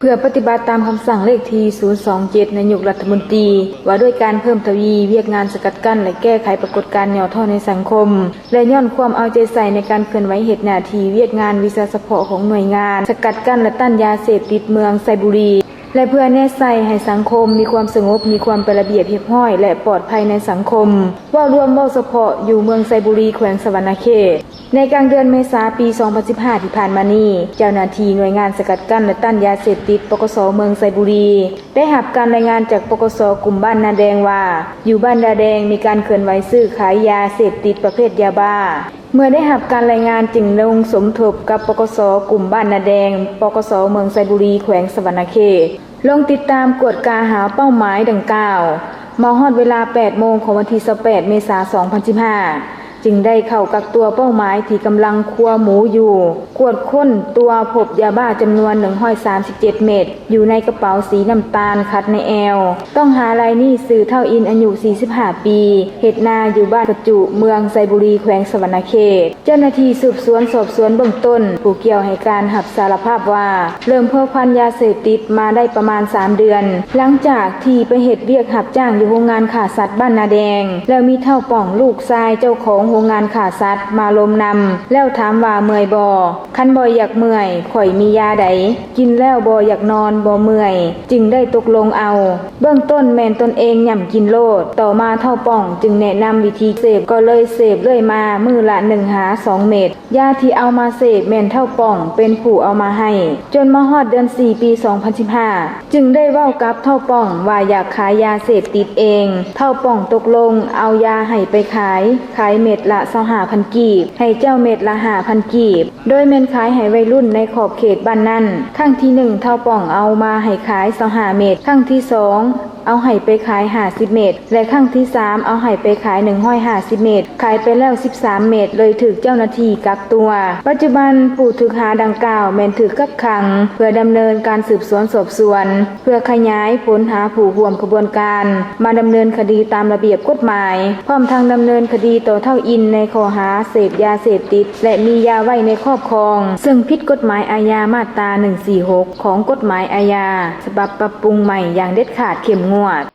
ເພື່ອປະຕິບັດຕາມຄຳສັ່ງເລກທີສູນສອງເຈັດ ນາຍົກລັດຖະມົນຕີ ວ່າດ້ວຍການເພີ່ມທະວີວຽກງານສະກັດກັ້ນ ແລະ ແກ້ໄຂປາກົດການຫຍໍ້ທໍ້ໃນສັງຄົມ ແລະ ຍ້ອນຄວາມເອົາໃຈໃສ່ໃນການເຄື່ອນໄຫວເຮັດໜ້າທີ່ວຽກງານວິຊາສະເພາະຂອງໜ່ວຍງານສະກັດກັ້ນ ແລະ ຕ້ານຢາເສບຕິດເມືອງໄຊບູລີ ແລະ ເພື່ອແນໃສ່ໃຫ້ສັງຄົມມີຄວາມສະຫງົບ, ມີຄວາມເປັນລະບຽບຮຽບຮ້ອຍ ແລະ ປອດໄພໃນສັງຄົມ ເວົ້າລວມ, ເວົ້າສະເພາະ ຢູ່ເມືອງໄຊບູລີ ແຂວງສະຫວັນນະເຂດ. ໃນກາງເດືອນເມສາ ປີສອງພັນສິບຫ້າ ທີ່ຜ່ານມານີ້, ເຈົ້າໜ້າທີ່ໜ່ວຍງານສະກັດກັ້ນ ແລະ ຕ້ານຢາເສບຕິດ ປກສ ເມືອງໄຊບູລີ ໄດ້ຮັບການລາຍງານຈາກ ປກສ ກຸ່ມບ້ານນາແດງວ່າ ຢູ່ບ້ານນາແດງມີການເຄື່ອນໄຫວຊື້ຂາຍຢາເສບຕິດປະເພດຢາບ້າ. ເມື່ອໄດ້ຮັບການລາຍງານຈຶ່ງລົງສົມທົບກັບ ປກສ ກຸ່ມບ້ານນາແດງ ປກສ ເມືອງໄຊບູລີ ແຂວງສະຫວັນນະເຂດ ລົງຕິດຕາມກວດກາຫາເປົ້າໝາຍດັ່ງກ່າວ. ມາຮອດເວລາແປດໂມງຂອງວັນທີຊາວແປດ ເມສາ ສອງພັນສິບຫ້າ ຈຶ່ງໄດ້ເຂົ້າກັກຕົວເປົ້າໝາຍທີ່ກຳລັງຄົວໝູຢູ່. ກວດຄົ້ນຕົວພົບຢາບ້າຈຳນວນໜຶ່ງຮ້ອຍສາມສິບເຈັດເມັດ ຢູ່ໃນກະເປົາສີນ້ຳຕານຂັດໃນແອວ. ຕ້ອງຫາລາຍນີ້ຊື່ ທ້າວອິນ ອາຍຸສີ່ສິບຫ້າປີ, ເຮັດນາຢູ່ບ້ານປະຈຸ ເມືອງໄຊບູລີ ແຂວງສະຫວັນນະເຂດ. ເຈົ້າໜ້າທີ່ສືບສວນສອບສວນເບື້ອງຕົ້ນ, ຜູ້ກ່ຽວໃຫ້ການຮັບສາລະພາບວ່າ ເລີ່ມພົວພັນຢາເສບຕິດມາໄດ້ປະມານສາມເດືອນ ຫຼັງຈາກທີ່ໄປເຮັດວຽກຮັບຈ້າງຢູ່ໂຮງງານຂ້າສັດບ້ານນາແດງ ແລ້ວມີທ້າວປ້ອງ ລູກຊາຍເຈົ້າຂອງໂຮງງານຂ້າສັດມາລົມນຳ ແລ້ວຖາມວ່າເມື່ອຍບໍ່? ຄັນບໍ່ຢາກເມື່ອຍ, ຂ້ອຍມີຢາໃດ ກິນແລ້ວບໍ່ຢາກນອນ, ບໍ່ເມື່ອຍ, ຈຶ່ງໄດ້ຕົກລົງເອົາ. ເບື້ອງຕົ້ນແມ່ນຕົນເອງຫຍ້ຳກິນໂລດ. ຕໍ່ມາທ້າວປ້ອງຈຶ່ງແນະນຳວິທີເສບ, ກໍເລີຍເສບເລື້ອຍມາ ມື້ລະໜຶ່ງຫາສອງເມັດ. ຢາທີ່ເອົາມາເສບແມ່ນທ້າວປ້ອງເປັນຜູ້ເອົາມາໃຫ້. ຈົນມາຮອດເດືອນສີ່ ປີສອງພັນສິບຫ້າ ຈຶ່ງໄດ້ເວົ້າກັບທ້າວປ້ອງວ່າຢາກຂາຍຢາເສບຕິດເອງ. ທ້າວປ້ອງຕົກລົງເອົາຢາໃຫ້ໄປຂາຍ, ຂາຍເມັດລະຊາວຫ້າພັນກີບ, ໃຫ້ເຈົ້າເມັດລະຫ້າພັນກີບ. ໂດຍແມ່ນຂາຍໃຫ້ໄວລຸ້ນໃນຂອບເຂດບ້ານນັ້ນ. ຄັ້ງທີໜຶ່ງ ທ້າວປ້ອງເອົາມາໃຫ້ຂາຍຊາວຫ້າເມັດ, ຄັ້ງທີສອງ ເອົາໃຫ້ໄປຂາຍຫ້າສິບເມັດ ແລະ ຄັ້ງທີສາມ ເອົາໃຫ້ໄປຂາຍໜຶ່ງຮ້ອຍຫ້າສິບເມັດ, ຂາຍໄປແລ້ວສິບສາມເມັດ ເລີຍຖືກເຈົ້າໜ້າທີ່ກັກຕົວ. ປັດຈຸບັນຜູ້ຖືກຫາດັ່ງກ່າວແມ່ນຖືກກັກຂັງ ເພື່ອດຳເນີນການສືບສວນສອບສວນ ເພື່ອຂະຫຍາຍຜົນຫາຜູ້ຮ່ວມຂະບວນການ ມາດຳເນີນຄະດີຕາມລະບຽບກົດໝາຍ, ພ້ອມທັງດຳເນີນຄະດີຕໍ່ທ້າວອິນໃນຂໍ້ຫາເສບຢາເສບຕິດ ແລະ ມີຢາໄວ້ໃນຄອບຄອງ, ເຊິ່ງຜິດກົດໝາຍອາຍາມາດຕາໜຶ່ງສີ່ຫົກ ຂອງກົດໝາຍອາຍາ ສະບັບປັບປຸງໃໝ່ຢ່າງເດັດຂາດເຂັ້ມງວດ.